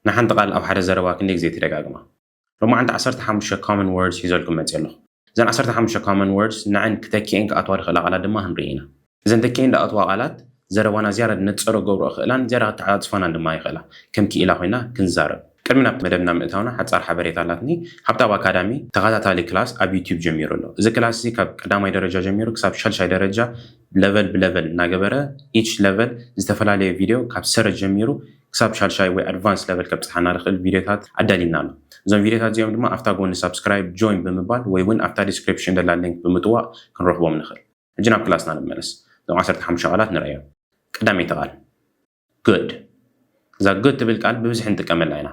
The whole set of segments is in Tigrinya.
ንሓንቲ ቃል ኣብ ሓደ ዘረባ ክንደይ ግዜ ትደጋግማ? ሎማዓንቲ ዓሰርተ ሓሙሽተ common words ሒዘልኩም መፅእ ኣለኹ። እዘን ዓሰርተ ሓሙሽተ common words ንዐን ክተኪኤን ክኣትዋ ዝኽእላ ቃላት ድማ ክንርኢ ኢና። እዘን ተኪኤን ዝኣትዋ ቃላት ዘረባና ዝያዳ ነፀሮ ገብሮ ይኽእላን ዝያዳ ክተዓፃፅፋናን ድማ ይኽእላ። ከም ክኢላ ኮይና ክንዛረብ። ቅድሚ ናብ መደብና ምእታውና ሓፃር ሓበሬታ ኣላትኒ። ሃብታብ ኣካዳሚ ተኸታታሊ ክላስ ኣብ ዩቲዩብ ጀሚሩ ኣሎ። እዚ ክላስ እዚ ካብ ቀዳማይ ደረጃ ጀሚሩ ክሳብ ሻልሻይ ደረጃ ለቨል ብለቨል እናገበረ each level ዝተፈላለየ ቪድዮ ካብ ሰረት ጀሚሩ ክሳብ ሻልሻይ ወይ ኣድቫንስ ለቨል ከብፅሓና ዝኽእል ቪድዮታት ኣዳሊና ኣሎ። እዞም ቪድዮታት እዚኦም ድማ ኣብታ ጎኒ ሳብስክራይብ፣ ጆይን ብምባል ወይ እውን ኣብታ ዲስክሪፕሽን ዘላ ሊንክ ብምጥዋቕ ክንረኽቦም ንኽእል። ሕጂ ናብ ክላስና ንመለስ። እዞም ዓሰርተ ሓሙሽተ ቃላት ንረኣዮም። ቀዳመይቲ ቃል good። እዛ good ትብል ቃል ብብዝሒ ንጥቀመላ ኢና።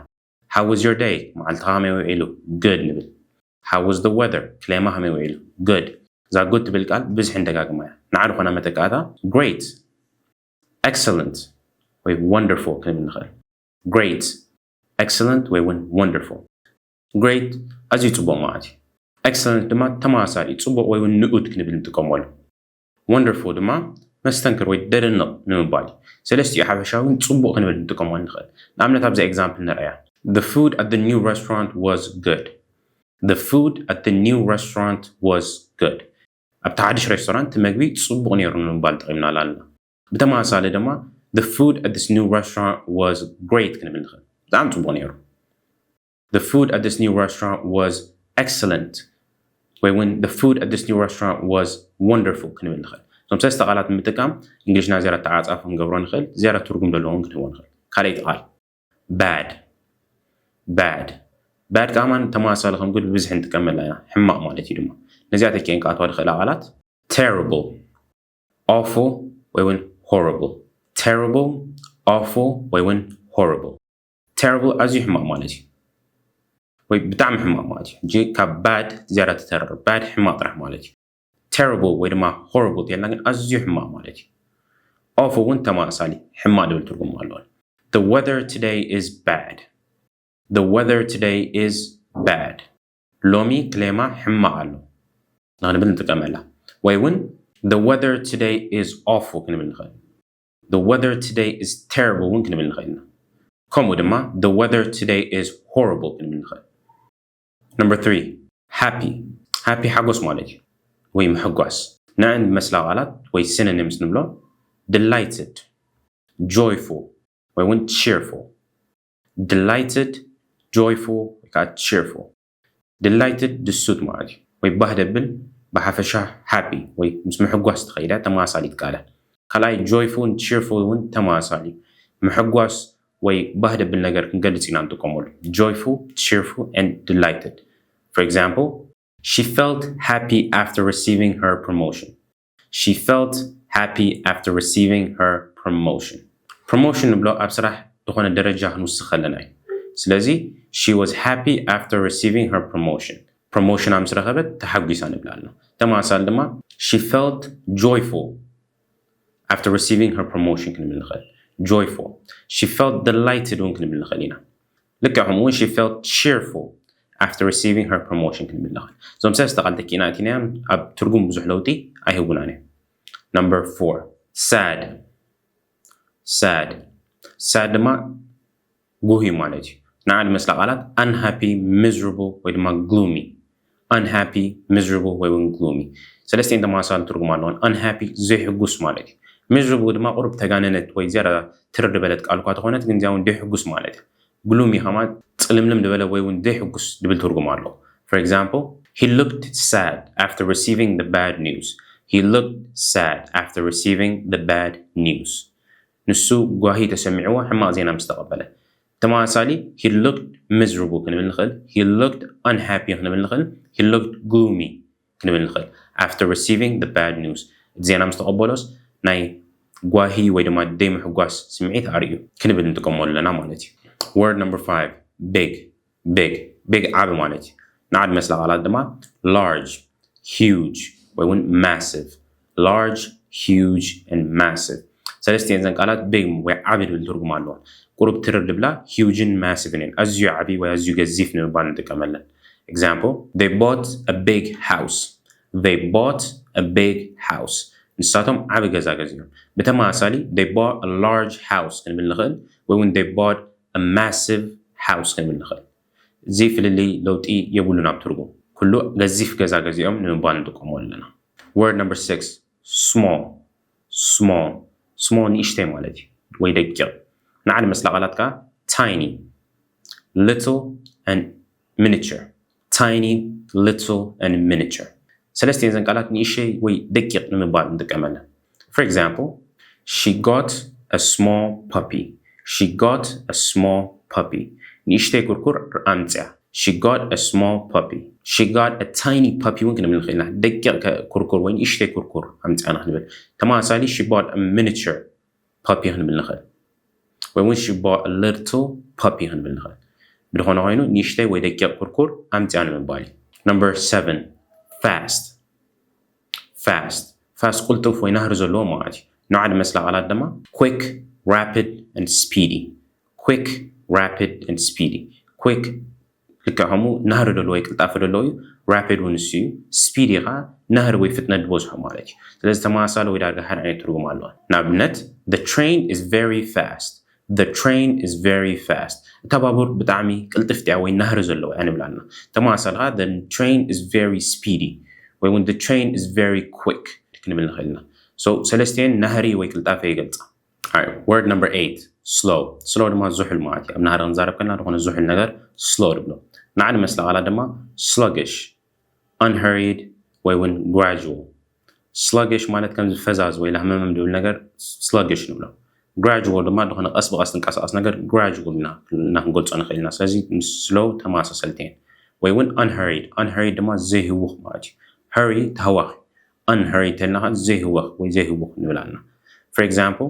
How was your day? መዓልትኻ ከመይ ውዒሉ? Good ንብል። How was the weather? ክሌማ ከመይ ውዒሉ? Good። እዛ good ትብል ቃል ብብዝሒ ንደጋግማ ኢና። ንዓ ዝኾና መተካእታ great፣ excellent ወይ wonderful ክንብል ንኽእል። Great፣ excellent ወይ እውን wonderful። Great ኣዝዩ ጽቡቕ ማለት እዩ። Excellent ድማ ተመሳሳሊ ጽቡቕ ወይ እውን ንኡድ ክንብል ንጥቀመሉ። Wonderful ድማ መስተንክር ወይ ደደንቕ ንምባል እዩ። ሰለስቲኡ ሓፈሻዊ እውን ጽቡቕ ክንብል ንጥቀመሉ ንኽእል። ንኣብነት ኣብዛ ኤግዛምፕል ንርኣያ። The food at the new restaurant was good. The food at the new restaurant was good. ኣብቲ ሓድሽ ሬስቶራንት እቲ መግቢ ጽቡቕ ነይሩ ንምባል ጠቒምናላ ኣለና። ብተመሳሳሊ ድማ the food at this new restaurant was great ክንብል ንኽእል። ብጣዕሚ ጽቡቕ ነይሩ። The food at this new restaurant was excellent ወይ እውን the food at this new restaurant was wonderful ክንብል ንኽእል። እዞም ሰለስተ ቃላት ብምጥቃም እንግሊሽና ዝያዳ ተዓጻፊ ክንገብሮ ንኽእል፣ ዝያዳ ትርጉም ዘለዎ እውን ክንህቦ ንኽእል። ካልኣይቲ ቃል bad። Bad bad ከማን ተመሳሳሊ ከም good ብብዝሒ ንጥቀመላ ኢና። ሕማቕ ማለት እዩ ድማ። ነዚኣ ተኪኤን ክኣትዋ ዝኽእላ ቃላት terrible፣ awful ወይ እውን horrible። Terrible፣ awful ወይ እውን horrible። Terrible ኣዝዩ ሕማቕ ማለት እዩ፣ ወይ ብጣዕሚ ሕማቕ ማለት እዩ። ሕጂ ካብ bad ዝያዳ ትተርር። Bad ሕማቕ ጥራሕ ማለት እዩ። Terrible ወይ ድማ horrible ተልና ግን ኣዝዩ ሕማቕ ማለት እዩ። Awful እውን ተመሳሳሊ ሕማቕ ዝብል ትርጉም ኣለዎ። The weather today is bad. The weather today is bad. ሎሚ ክሌማ ሕማቕ ኣሎ ንኽንብል ንጥቀመላ። ወይ እውን the weather today is awful ክንብል ንኽእል። The weather today is terrible እውን ክንብል ንኽእል ኢና። ከምኡ ድማ the weather today is horrible ክንብል ንኽእል። Number three, happy። Happy ሓጎስ ማለት እዩ ወይ ምሕጓስ። ንዐን ዝመስላ ቃላት ወይ synonyms ንብሎ delighted፣ joyful ወይ እውን cheerful። Delighted፣ joyful ወይ ከዓ cheerful። Delighted ድሱት ማለት እዩ ወይ ባህ ደብል፣ ብሓፈሻ happy ወይ ምስ ምሕጓስ ትኸይዳ ተመሳሳሊት ቃላት። ካልኣይ joyful ን cheerful እውን ተመሳሳሊ እዩ። ምሕጓስ ወይ ባህ ደብል ነገር ክንገልጽ ኢና ንጥቀመሉ። Joyful፣ cheerful and delighted. For example, she felt happy after receiving her promotion. She felt happy after receiving her promotion. Promotion ንብሎ ኣብ ስራሕ ዝኾነ ደረጃ ክንውስኽ ከለና እዩ። ስለዚ she was happy after receiving her promotion። Promotion ምስ ረኸበት ተሓጒሳ ንብላ ኣለና። ተመሳሳሊ ድማ she felt joyful after receiving her promotion ክንብል ንኽእል። Joyful። She felt delighted እውን ክንብል ንኽእል ኢና። ልክዕ ከምኡ እውን she felt cheerful after receiving her promotion ክንብል ንኽእል። እዞም ሰለስተ ቃል ተኪእና እቲናዮም ኣብ ትርጉም ብዙሕ ለውጢ ኣይህቡናን እዮም። Number four, sad። Sad። Sad ድማ ጉሂ ማለት እዩ። ንዓ ዝመስላ ቃላት unhappy፣ miserable ወይ ድማ gloomy። Unhappy፣ miserable ወይ እውን gloomy። ሰለስቲኤን ተመሳሳሊ ትርጉም ኣለዎን። Unhappy ዘይሕጉስ ማለት እዩ። Miserable ድማ ቁሩብ ተጋነነት ወይ ዝያዳ ትርር ዝበለት ቃል እኳ ተኾነት ግን እዚኣ እውን ዘይሕጉስ ማለት እዩ። Gloomy ከማን ጽልምልም ዝበለ ወይ እውን ዘይሕጉስ ዝብል ትርጉም ኣለዎ። For example, he looked sad after receiving the bad news. He looked sad after receiving the bad news. ንሱ ጓሂ ተሰሚዕዎ ሕማቕ ዜና ምስ ተቐበለ። ተመሳሳሊ he looked miserable ክንብል ንኽእል፣ he looked unhappy ክንብል ንኽእል፣ he looked gloomy ክንብል ንኽእል። After receiving the bad news፣ እቲ ዜና ምስ ተቐበሎስ ናይ ጓሂ ወይ ድማ ዘይምሕጓስ ስምዒት ኣርእዩ ክንብል ንጥቀመሉ ኣለና ማለት እዩ። Word number five, big። Big፣ big ዓቢ ማለት እዩ። ንዓ ዝመስላ ቃላት ድማ large፣ huge ወይ እውን massive። Large, huge and massive። ሰለስቲኤን እዘን ቃላት big ወይ ዓቢ ዝብል ትርጉም ኣለዎን። ቁሩብ ትርር ዝብላ huge ን massive ን እየን። ኣዝዩ ዓቢ ወይ ኣዝዩ ገዚፍ ንምባል ንጥቀመለን። Example, they bought a big house. They bought a big house. ንሳቶም ዓቢ ገዛ ገዚኦም። ብተመሳሳሊ they bought a large house ክንብል ንኽእል ወይ እውን they bought a massive house ክንብል ንኽእል። እዚ ፍልልይ ለውጢ የብሉን ኣብ ትርጉም። ኩሉ ገዚፍ ገዛ ገዚኦም ንምባል ንጥቀሞ ኣለና። Word number six, small. Small. Small ንእሽተይ ማለት እዩ፣ ወይ ደቂቕ። ንዓ ንመስላ ቃላት ከዓ tiny, little and miniature. Tiny, little and miniature. ሰለስቲኤን እዘን ቃላት ንእሽተይ ወይ ደቂቕ ንምባል ንጥቀመለን። For example, she got a small puppy. She got a small puppy. ንእሽተይ ኩርኩር ኣምፅያ። She got a small puppy. She got a tiny puppy እውን ክንብል ንኽእል ኢና። ደቂቕ ኩርኩር ወይ ንእሽተይ ኩርኩር ኣምፅያ ንክንብል። ተመሳሳሊ she bought a miniature puppy ክንብል ንኽእል። ወይ እውን she bought a little puppy ክንብል ንኽእል። ብዝኾነ ኮይኑ ንእሽተይ ወይ ደቂቕ ኩርኩር ኣምፅያ ንምባል እዩ። Number seven, fast. Fast. Fast ቅልጡፍ ወይ ናህሪ ዘለዎ ማለት እዩ። ንዓ ንመስላ ቃላት ድማ quick, rapid and speedy. Quick, rapid and speedy. Quick ልክዕ ከምኡ ናህሪ ዘለዎ ወይ ቅልጣፈ ዘለዎ እዩ። Rapid እውን እሱ እዩ። Speedy ከዓ ናህሪ ወይ ፍጥነት ዝበዝሖ ማለት እዩ። ስለዚ ተመሳሳሊ ወይ ዳርጋ ሓደ ዓይነት ትርጉም ኣለዋ። ንኣብነት, the train is very fast. The train is very fast. እታ ባቡር ብጣዕሚ ቅልጥፍቲ እያ ወይ ናህሪ ዘለዋ እያ ንብል ኣለና። ተመሳሳሊ ከዓ the train is very speedy ወይ እውን the train is very quick ክንብል ንኽእል ኢና። So ሰለስቲኤን ናህሪ ወይ ቅልጣፈ ይገልፃ። Alright, word number eight, slow. Slow ድማ ዝሑል ማለት እዩ። ኣብ ናህሪ ክንዛረብ ከለና ዝኾነ ዝሑል ነገር slow ንብሎ። ንዓ ንመስላ ቃላት ድማ sluggish, unhurried ወይ እውን gradual። Sluggish ማለት ከምዚ ፈዛዝ ወይ ላህመመም ዝብል ነገር sluggish ንብሎ። Gradual ድማ ዝኾነ ቀስ ብቐስ ዝንቀሳቐስ ነገር gradual ኢና ክንገልጾ ንኽእል ኢና። ስለዚ ምስ slow ተመሳሰልቲ እየን። ወይ እውን unhurried። Unhurried ድማ ዘይህውኽ ማለት እዩ። Hurry ተህዋኺ። Unhurried ተልና ከዓ ዘይህወኽ ወይ ዘይህውኽ ንብል ኣለና። For example,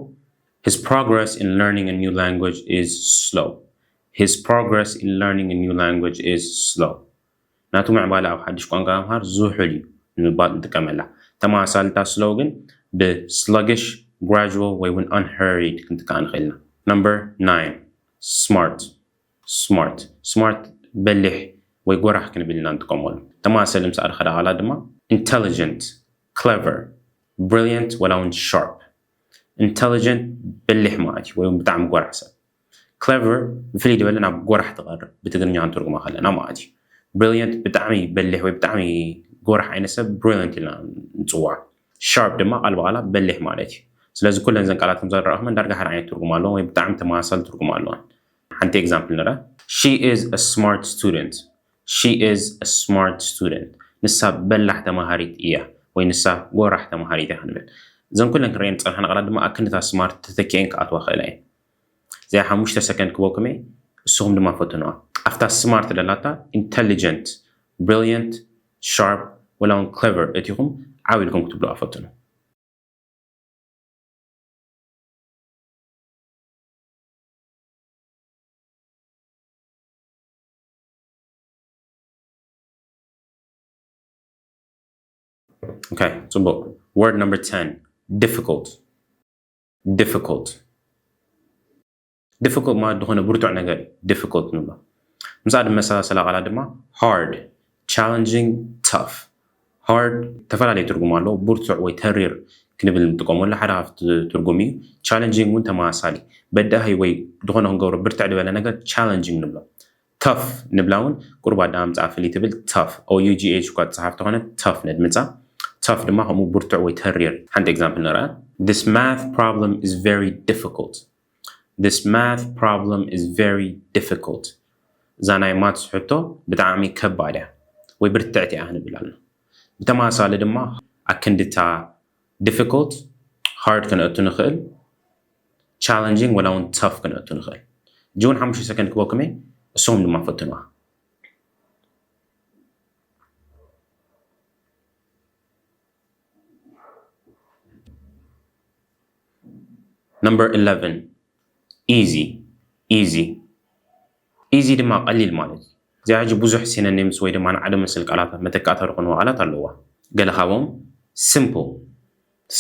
his progress in learning a new language is slow. His progress in learning a new language is slow. ናቱ ምዕባለ ኣብ ሓድሽ ቋንቋ ምምሃር ዝሑል እዩ ንምባል ንጥቀመላ። ተመሳሳልታ slow ግን ብ sluggish, gradual ወይ እውን unhurried ክንትክኣ ንኽእል ኢና። Number nine, smart. Smart. Smart በሊሕ ወይ ጎራሕ ክንብል ኢና ንጥቀመሉ። ተመሳሳሊ ምስ ኣድኸዳ ቃላት ድማ intelligent, clever, brilliant ወላ እውን sharp። Intelligent በሊሕ ማለት እዩ ወይ እውን ብጣዕሚ ጎራሕ ሰብ። Clever ብፍልይ ዝበለ ናብ ጎራሕ ትቐርብ ብትግርኛ ክንትርጉማ ከለና ማለት እዩ። Brilliant ብጣዕሚ በሊሕ ወይ ብጣዕሚ ጎራሕ ዓይነት ሰብ brilliant ኢልና ንፅዋዕ። Sharp ድማ ቃል ብቓላ በሊሕ ማለት እዩ። ስለዚ ኩለን እዘን ቃላት ከም ዘረኣኹመን ዳርጋ ሓደ ዓይነት ትርጉም ኣለወን ወይ ብጣዕሚ ተመሳሳሊ ትርጉም ኣለወን። ሓንቲ example ንርኣ። She is a smart student. She is a smart student. ንሳ በላሕ ተማሃሪት እያ ወይ ንሳ ጎራሕ ተማሃሪት እያ ክንብል። እዘን ኩለን ክንሪአን ዝፀናሕና ቃላት ድማ ኣክንዲ እታ smart ተተኪኤን ክኣትዋ ክእላ እየን። እዚኣ ሓሙሽተ ሰከንድ ክበኩም እየ፣ ንስኹም ድማ ፈትኑዋ። ኣብታ smart ደላታ intelligent, brilliant, sharp ወላ እውን clever እቲኹም ዓው ኢልኩም ክትብሉዋ ፈትኑ። Okay, ፅቡቕ። Word number ten, difficult. Difficult. Difficult ማለት ዝኾነ ብርቱዕ ነገር እዩ difficult ንብሎ። ምስኣ ዝመሳሰላ ቃላት ድማ hard, challenging, tough. Hard ዝተፈላለየ ትርጉም ኣለዎ። ብርቱዕ ወይ ተሪር ክንብል ንጥቀመሉ ሓደ ካብቲ ትርጉም እዩ። Challenging እውን ተመሳሳሊ። በዳሂ ወይ ዝኾነ ክንገብሮ ብርትዕ ዝበለ ነገር challenging ንብሎ። Tough ንብላ እውን ቁሩብ ኣደማምፅኣ ፍልይ ትብል። Tough, O U G H እኳ ትፅሓፍ ተኾነ tough ነድምፃ። Tough ድማ ከምኡ ብርቱዕ ወይ ተሪር። ሓንቲ example ንርኣ። This math problem is very difficult. This math problem is very difficult. እዛ ናይ maths ሕቶ ብጣዕሚ ከባድ እያ ወይ ብርትዕቲ እያ ክንብል ኣለና። ብተመሳሳሊ ድማ ኣክንድታ difficult, hard ከነእቱ ንኽእል፣ challenging ወላ እውን tough ከነእቱ ንኽእል። ሕጂ እውን ሓሙሽተ ሰከንድ ክበኩም እየ፣ እሱኹም ድማ ፈትኑዋ። Number eleven, easy. Easy. Easy ድማ ቀሊል ማለት እዩ። እዚኣ ሕጂ ብዙሕ synonyms ወይ ድማ ንዓደ መሰል ቃላት መተካእታ ዝኾኑ ቃላት ኣለዋ። ገለ ካብኦም simple.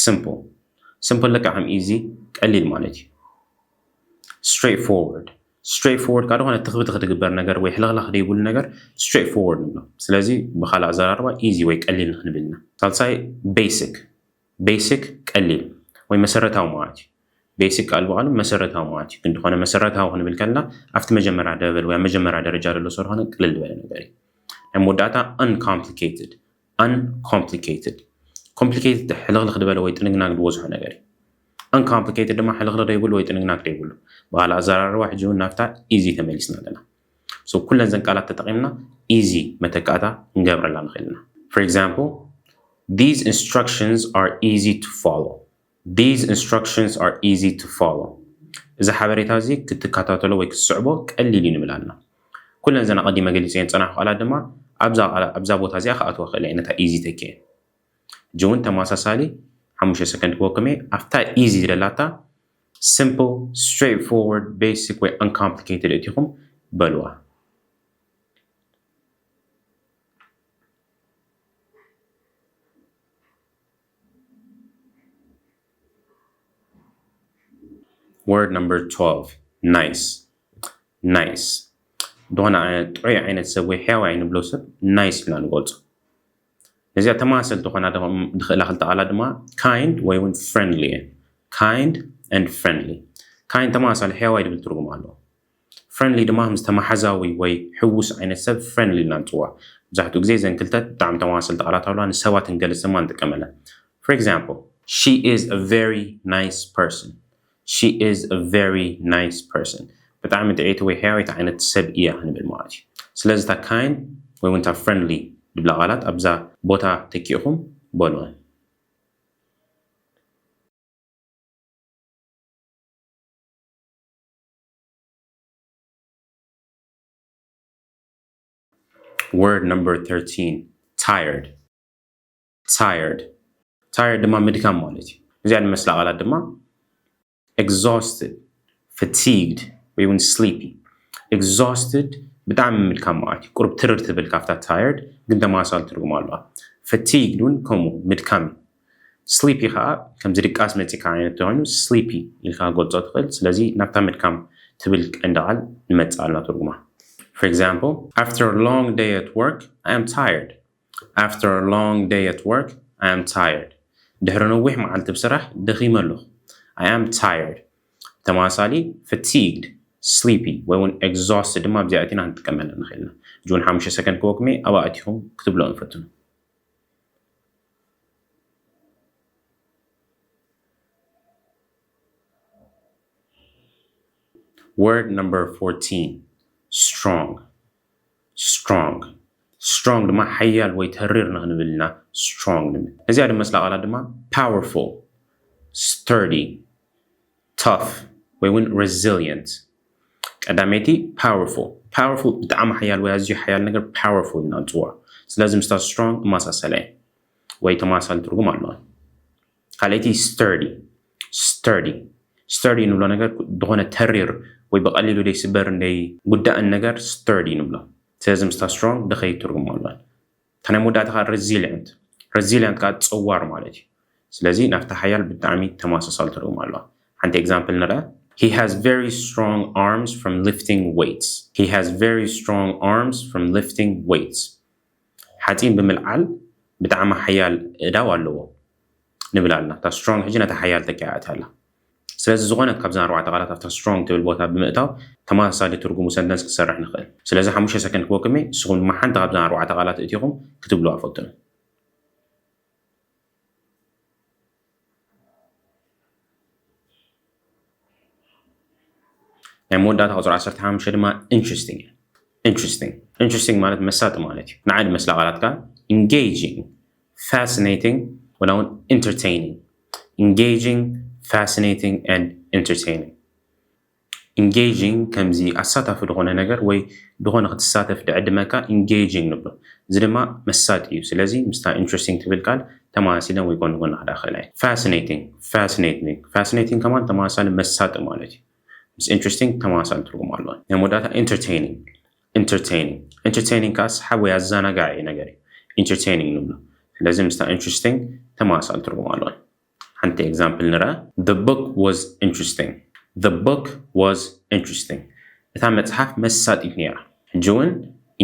Simple. Simple ልክዕ ከም easy ቀሊል ማለት እዩ። Straightforward. Straightforward ካብ ዝኾነ ትኽብትኽ ዝግበር ነገር ወይ ሕልኽላኽ ዘይብሉ ነገር straightforward ንብሎ። ስለዚ ብኻልእ ኣዘራርባ easy ወይ ቀሊል ንክንብል ኢና። ሳልሳይ basic. Basic ቀሊል ወይ መሰረታዊ ማለት እዩ። ቤሲክ ቃል ብቓሉ መሰረታዊ ማለት እዩ። ግን ዝኾነ መሰረታዊ ክንብል ከለና ኣብቲ መጀመርያ ደበል ወይ ኣብ መጀመርያ ደረጃ ዘሎ ስለዝኾነ ቅልል ዝበለ ነገር እዩ። ናይ መወዳእታ uncomplicated። Uncomplicated፣ ኮምፕሊኬትድ ሕልኽልኽ ዝበለ ወይ ጥንግናግ ዝበዝሖ ነገር እዩ። Uncomplicated ድማ ሕልኽልኽ ዘይብሉ ወይ ጥንግናግ ዘይብሉ። ብኻልእ ኣዘራርባ ሕጂ እውን ናብታ ኢዚ ተመሊስና ኣለና። So ኩለን ዘን ቃላት ተጠቒምና ኢዚ መተካእታ ክንገብረላ ንኽእል ኢና። For example, these instructions are easy to follow. These instructions are easy to follow. እዚ ሓበሬታ እዚ ክትከታተሎ ወይ ክትስዕቦ ቀሊል እዩ ንብል ኣለና። ኩለን ዘን ኣቐዲመ ገሊጸ ዝጸናሕኩ ቃላት ድማ ኣብዛ ቃላ-፣ ኣብዛ ቦታ እዚኣ ክኣትዋ ክእል እየ፣ ነታ ኢዚ ተኪኤ። ሕጂ እውን ተመሳሳሊ ሓሙሽተ ሰከንድ ክወኩም እየ። ኣብታ ኢዚ ዝደላታ simple, straightforward, basic ወይ uncomplicated እቲኹም በልዋ። Word number twelve, nice. Nice። ዝኾነ ዓይነት ጥዑይ ዓይነት ሰብ ወይ ሕያዋይ ንብሎ ሰብ ናይስ ኢልና ንገልጾ። ነዚኣ ተመሳሰልቲ ዝኾና ድማ ዝኽእላ ክልተ ቃላት ድማ kind ወይ እውን friendly እየን። Kind and friendly። Kind ተመሳሳሊ ሕያዋይ ዝብል ትርጉም ኣለዎ። ፍሬንድሊ ድማ ምስ ተመሓዛዊ ወይ ሕዉስ ዓይነት ሰብ ፍሬንድሊ ኢልና ንጽውዖ። መብዛሕትኡ ግዜ እዘን ክልተ ብጣዕሚ ተመሳሰልቲ ቃላት ኣለዋ፣ ንሰባት ክንገልጽ ድማ ንጥቀመለን። For example, she is a very nice person. She is a very nice person. ብጣዕሚ ጥዕይቲ ወይ ሕያወይቲ ዓይነት ሰብ እያ ክንብል ማለት እዩ። ስለዚ እታ ካይንድ ወይ እውን እታ ፍሬንድሊ ዝብላ ቃላት ኣብዛ ቦታ ተኪእኹም በልወን። Word number thirteen, tired. Tired. Tired ድማ ምድካም ማለት እዩ። እዚኣ ንመስላ ቃላት ድማ exhausted፣ fatigued ወይ እውን sleepy። Exhausted ብጣዕሚ ምድካም ማለት እዩ። ቁሩብ ትርር ትብል ካብታ ታየርድ፣ ግን ተመሳሳሊ ትርጉም ኣለዋ። Fatigued እውን ከምኡ ምድካም እዩ። ስሊፒ ከዓ ከምዚ ድቃስ መፂካ ዓይነት ተኮይኑ ስሊፒ ኢልካ ገልፆ ትኽእል። ስለዚ ናብታ ምድካም ትብል ቀንዲ ቃል ንመፅእ ኣለና ትርጉማ። For example, after a long day at work, I am tired. After a long day at work, I am tired. ድሕሪ ነዊሕ መዓልቲ ብስራሕ ደኺመ ኣለኹ። I am tired። ተመሳሳሊ fatigued፣ sleepy ወይ እውን exhausted ድማ ኣብዚኣ ኣቲና ክንጥቀመለን ንኽእል ኢና። ሕጂ እውን ሓሙሽተ ሰከንድ ክወኩም እየ፣ ኣብኣ ኣቲኹም ክትብልኦ ንፈትኑ። Word number fourteen, strong. Strong. Strong ድማ ሓያል ወይ ተሪር ንክንብል ኢና strong ንብል። እዚኣ ድማ መስላ ቃላት ድማ powerful፣ sturdy፣ tough ወይ እውን resilient። ቀዳመይቲ powerful። Powerful ብጣዕሚ ሓያል ወይ ኣዝዩ ሓያል ነገር powerful ኢና ንፅውዖ። ስለዚ ምስታ strong እመሳሰላ እየን። ወይ ተመሳሳሊ ትርጉም ኣለዋ። ካልኣይቲ sturdy። Sturdy። Sturdy ንብሎ ነገር ዝኾነ ተሪር ወይ ብቐሊሉ ደይስበርን ደይጉዳእን ነገር sturdy ንብሎ። ስለዚ ምስታ strong ደኸይ ትርጉም ኣለዋ። እታ ናይ መወዳእታ ከዓ resilient። Resilient ከዓ ፀዋር ማለት እዩ። ስለዚ ናብታ ሓያል ብጣዕሚ ተመሳሳሊ ትርጉም ኣለዋ። ሓንቲ example ንርኣ። He has very strong arms from lifting weights. He has very strong arms from lifting weights. ሓፂን ብምልዓል ብጣዕሚ ሓያል እዳው ኣለዎ ንብል ኣለና። እታ strong ሕጂ ነታ ሓያል ተኪኣ ኣትያ ኣላ። ስለዚ ዝኾነት ካብዘን ኣርባዕተ ቃላት ኣብታ strong ትብል ቦታ ብምእታው ተመሳሳሊ ትርጉሙ ሰንተንስ ክሰርሕ ንኽእል። ስለዚ ሓሙሽተ ሰከንድ ክወክም እየ፣ ንስኹም ድማ ሓንቲ ካብዘን ኣርባዕተ ቃላት እቲኹም ክትብልዋ ፈትኑ። ናይ መወዳእታ ቁፅሪ ዓሰርተ ሓሙሽተ ድማ interesting። Interesting። Interesting ማለት መሳጢ ማለት እዩ። ንዓይ ዝመስላ ቃላት ከዓ engaging፣ fascinating ወላ እውን entertaining። Engaging, fascinating and entertaining። Engaging ከምዚ ኣሳታፊ ዝኾነ ነገር ወይ ዝኾነ ክትሳተፍ ድዕድመካ engaging ንብሎ። እዚ ድማ መሳጢ እዩ። ስለዚ ምስታ interesting ትብል ቃል ተመሳሲለን ወይ ጎኒ ጎኒ ክዳ ክእላ እየ። Fascinating፣ fascinating፣ fascinating ከማን ተመሳሳሊ መሳጢ ማለት እዩ። ምስ interesting ተመሳሳሊ ትርጉም ኣለዎ። ናይ መወዳእታ entertaining። Entertaining። Entertaining ከዓ ሰሓቢ ወይ ኣዘናጋዒ ነገር እዩ። Entertaining ንብሎ። ስለዚ ምስታ interesting ተመሳሳሊ ትርጉም ኣለዎ። ሓንቲ example ንርኣ። The book was interesting. The book was interesting. እታ መጽሓፍ መሳጢት ነይራ። ሕጂ እውን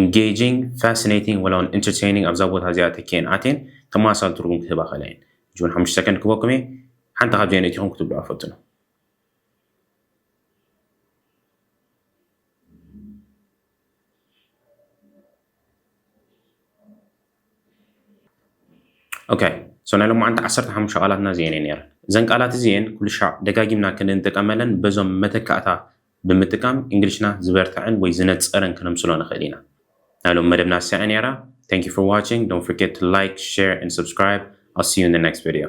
engaging፣ fascinating ወላ እውን entertaining ኣብዛ ቦታ እዚኣ ተኪኤን ኣትየን ተመሳሳሊ ትርጉም ክህባ ክእላ እየን። ሕጂ እውን ሓሙሽተ ሰከንድ ክህበኩም እየ። ሓንቲ ካብዚአን እቲኹም ክትብልዋ ፈትኑ። Okay, so ናይ ሎማዓንቲ ዓሰርተ ሓሙሽተ ቃላትና እዚአን እየን ነይረን። እዘን ቃላት እዚአን ኩሉ ሻዕ ደጋጊምና ክንጥቀመለን በዞም መተካእታ ብምጥቃም እንግሊሽና ዝበርትዐን ወይ ዝነጸረን ክነምስሎ ንኽእል ኢና። ናይ ሎም መደብና እዚኣ ነይራ። Thank you for watching. Don't forget to like, share, and subscribe. I'll see you in the next video.